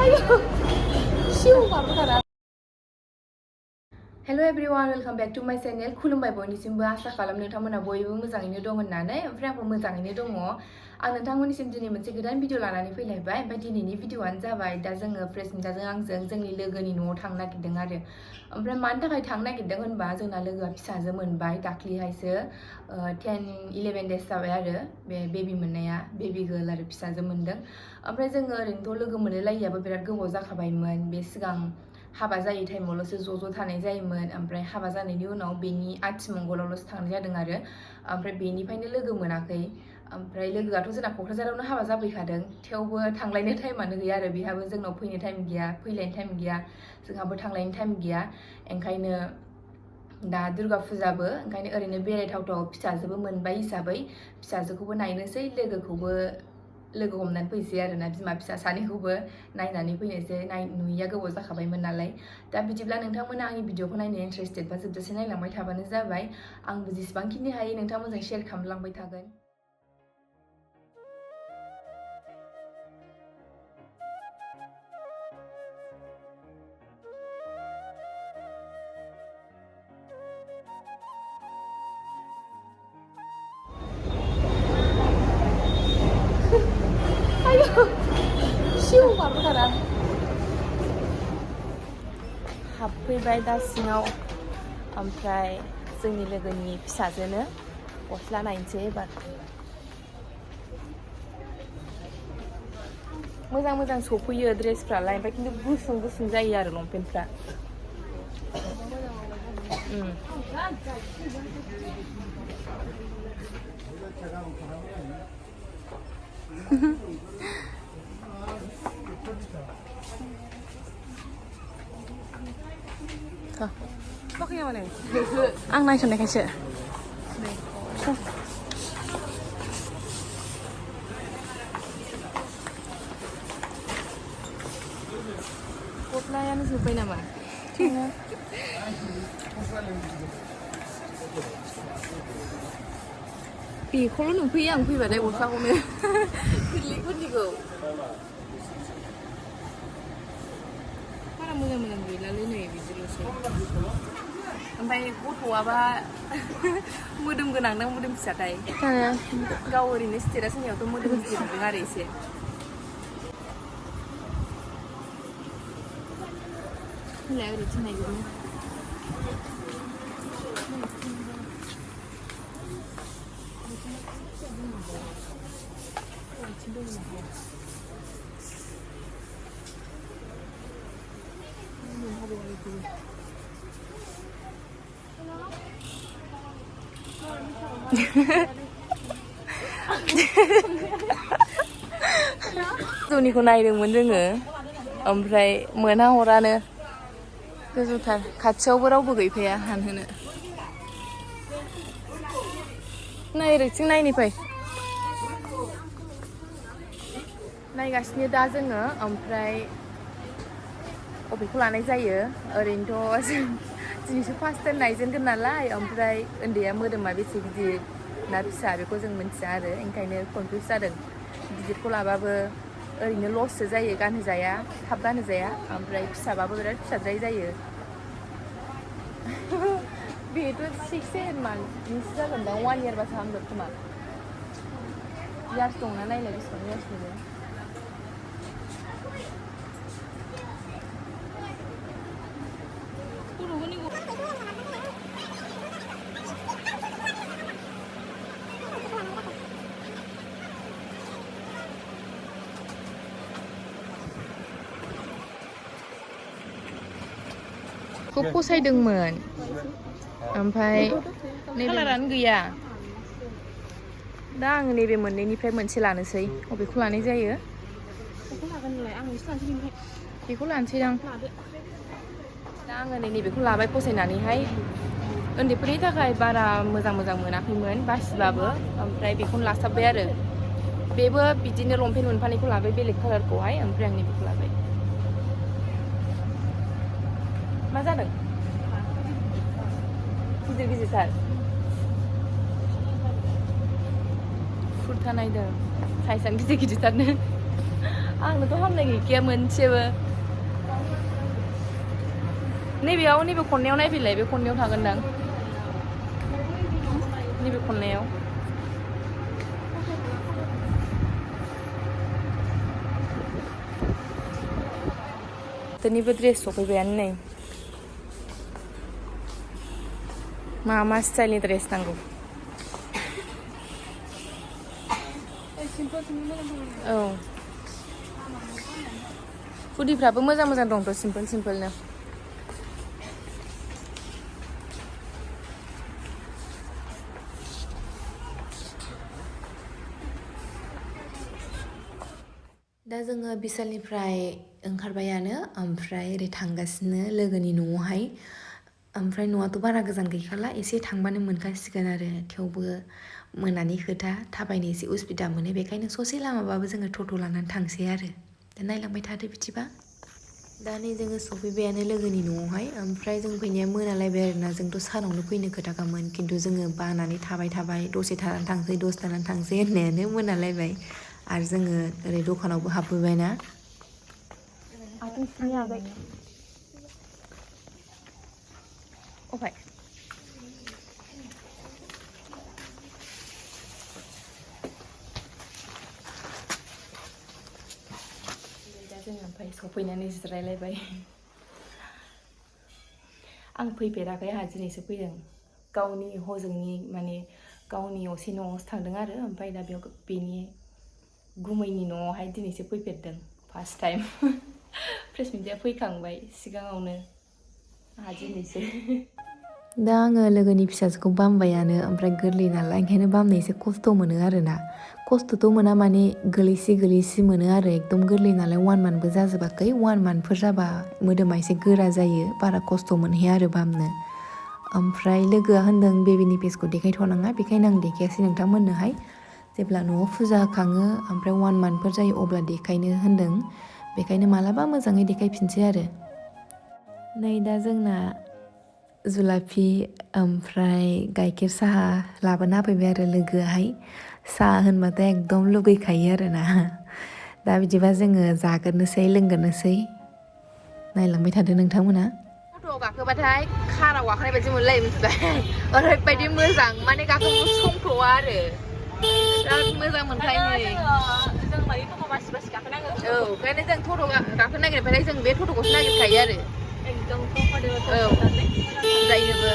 Hello everyone, welcome back to my channel. खुलुमबाय बयनिसिमबो आसा खालाम नोंथांमोना बयबो मोजाङैनो दं होननानै ओमफ्राय आंबो मोजाङैनो दङ। आं नोंथांमोननिसिम दिनै मोनसे गोदान भिडिअ लानानै फैलायबाय। ओमफ्राय दिनैनि भिडिअआनो जाबाय दा जोङो प्रेसमिताजों आंजों जोंनि लोगोनि न'आव थांनो नागिरदों आरो। ओमफ्राय मानि थाखाय थांनो नागिरदों होनबा जोंना लोगोआ फिसाजो मोनबाय दाख्लिहायसो 10-11 days जाबाय आरो बे बेबि मोननाया, बेबि गर्ल आरो फिसाजो मोनदों। ओमफ्राय जोङो ओरैनोथ' लोगो मोनलायलायियाबो बिराद गोबाव जाखाबायमोन। बे सिगां हाबा जायै टाइमावल'सो ज' थानाय जायोमोन। ओमफ्राय हाबा जानायनि उनाव बेनि आथिमंगलावल'सो थांनाय जादों आरो। ओमफ्राय बेनिफ्रायनो लोगो मोनाखै। ओमफ्राय लोगोआथ' जोंना क'क्राझारावनो हाबा जाफैखादों, थेवबो थांलायनो टाइमानो गैया आरो। बेहाबो जोंनाव फैनो टाइम गैया, फैलायनो टाइम गैया, जोंहाबो थांलायनो टाइम गैया। ओंखायनो दा दुर्गा फुजाबो, ओंखायनो ओरैनो बेरायथावथाव फिसाजोबो मोनबाय हिसाबै फिसाजोखौबो नायनोसै, लोगोखौबो लोगो हमनानै फैसै आरोना, बिमा फिसा सानैखौबो नायनानै फैनोसै। नुयिया गोबाव जाखाबायमोन नालाय। दा बिदिब्ला नोंथांमोना आंनि भिडिअखौ नायनो इन्टारेस्टेडबा जोबजासे नायलांबाय थाबानो जाबाय। आंबो जेसेबांखिनि हायो नोंथांमोनजों शेयार खालामलांबाय थागोन। हाबफैबाय दा सिङाव। ओमफ्राय जोंनि लोगोनि फिसाजोनो गस्ला नायनोसै एबार। मोजां मोजां सफैयो ड्रेसफ्रालाय, ओमफ्राय खिन्थु गुसुं गुसुं जायो आरो लंपेन्टफ्रा। आं नायसननायखायसो गस्लायानो जोब्बाय नामा? बेखौल' नुफैयो आं फैबाथाय गस्लाखौनो गोरलैफोरनिखौ। बारा मोजां मोजां गैलालै नै बिदिल'सै। ओमफ्राय गथ'आबा मोदोम गोनांदां मोदोम फिसाथाय। गाव ओरैनो स्टेटास होनायावथ' मोदोम गिदिर नुदों आरो एसे। होनलाय ओरैथिं नायजोबनो। गोजौनिखौ नायदोंमोन जोङो, ओमफ्राय मोनहाहरानो। गोजौथार, खाथियावबो रावबो गैफाया हानहोनो। नै ओरैथिं नायनि फै। नायगासिनो दा जोङो, ओमफ्राय बबेखौ लानाय जायो। ओरैनोथ' जों दिनैसो फार्स्ट टाइम नायजेनगोन नालाय, ओमफ्राय उन्दैया मोदोमा बेसे गिदिर ना फिसा बेखौ जों मिन्थिया आरो, ओंखायनो कनफिउस जादों। गिदिरखौ लाबाबो ओरैनो लससो जायो, गानहोजाया, थाब गानहोजाया। ओमफ्राय फिसाबाबो बिराद फिसाद्राय जायो। बेथ' 6-7 मान्थनिसो जागोनदां, 1 yearबासो हामगोन खोमा। यार्स दंना नायलाय बेसेबां यार्सनिबो। खौ फसायदोंमोन, ओमफ्राय कालारानो गैया। दा आङो नैबे मोननैनिफ्राय मोनसे लानोसै। बबेखौ लानाय जायो? बेखौ लानोसै आं। दा आङो नैबेखौ लाबाय फसायनानैहाय। उन्दैफोरनि थाखाय बारा मोजां मोनाखैमोन बासिबाबो, ओमफ्राय बेखौनो लासाबबाय आरो। बेबो बिदिनो लंपेन्ट मोनफानायखौ लाबाय, बेलेग कालारखौहाय। ओमफ्राय आं नैबेखौ लाबाय। मा जादों? गिदिरथार कुर्ता नायदों, साइजआनो गिदिरथारनो। आंनोथ' हामनाय गैखाया मोनसेबो नैबे खननायाव नायफैलाय बे खननायाव थागोनदां नैबे खननायाव दानिबो ड्रेस सफैबायानो नै मा स्टाइलनि ड्रेस नांगौ औ हुदिफ्राबो मोजां दंथ' सिम्पोलनो दा जोङो बिशालनिफ्राय ओंखारबायानो ओमफ्राय ओरै थांगासिनो लोगोनि न'आवहाय ओमफ्राय न'आथ' बारा गोजान गैखाला एसे थांबानो मोनखासिगोन आरो थेवबो मोनानि खोथा थाबायनो एसे उसुबिदा मोनो बेखायनो ससे लामाबाबो जोङो टट' लानानै थांसै आरो दा नायलांबाय थादो बिदिबा दा नै जोङो सफैबायानो लोगोनि न'आवहाय ओमफ्राय जों फैनाया मोनालायबाय आरोना जोंथ' सानावनो फैनो खोथाखामोन खिन्थु जोङो बानानै थाबाय दसे थानानै थांसै होननायानो मोनालायबाय आरो जोङो ओरै दखानावबो हाबबोबायना अफाय दा जोङो ओमफ्राय सफैनानै जिरायलायबाय आं फैफेराखै आंहा दिनैसो फैदों गावनि हजोंनि माने गावनि असे न'आवसो थांदों आरो ओमफ्राय दा बेयाव बेनि गुमैनि न'आवहाय दिनैसो फैफेरदों फार्स्ट टाइम प्रेसमिन्टआ फैखांबाय सिगाङावनो आंहा दिनैसो दा आङो लोगोनि फिसाजोखौ बामबायानो ओमफ्राय गोरलै नालाय ओंखायनो बामनो एसे खस्थ' मोनो आरोना खस्थ'थ' मोना माने गोलैसि मोनो आरो एकदम गोरलै नालाय 1 मान्थबो जाजोबाखै 1 मान्थफोर जाबा मोदोमा एसे गोरा जायो बारा खस्थ' मोनहैया आरो बामनो ओमफ्राय लोगोआ होनदों बेबिनि फेसखौ देखायथ'नाङा बेखायनो आं देखायासै नोंथांमोननोहाय जेब्ला न'आव फुजा होखाङो ओमफ्राय 1 मान्थफोर जायो अब्ला देखायनो होनदों बेखायनो मालाबा मोजाङै देखायफिनसै आरो नै दा जोंना जुलाफि ओमफ्राय गाइखेर साहा लाबोना होफैबाय आरो लोगोआहाय साहा होनबाथाय एकदम लुगैखायो आरोना दा बिदिबा जोङो जाग्रोनोसै लोंग्रोनोसै नायलांबाय थादो नोंथांमोना टट'आव गाखोबाथाय काराव गाखोनाय बायदि मोनलायो मिथिबाय ओरैबायदि मोजां माने गाखोनो संथ'वा आरो बिराद मोजां मोनखायो नै जों माने टट' बासि गाखोनांगौ औ ओंखायनो जों टट' गाखोनो नागिरबाथाय जों बे टट'खौसो नागिरखायो आरो एकदम कम्फर्टेबल औ जायोबो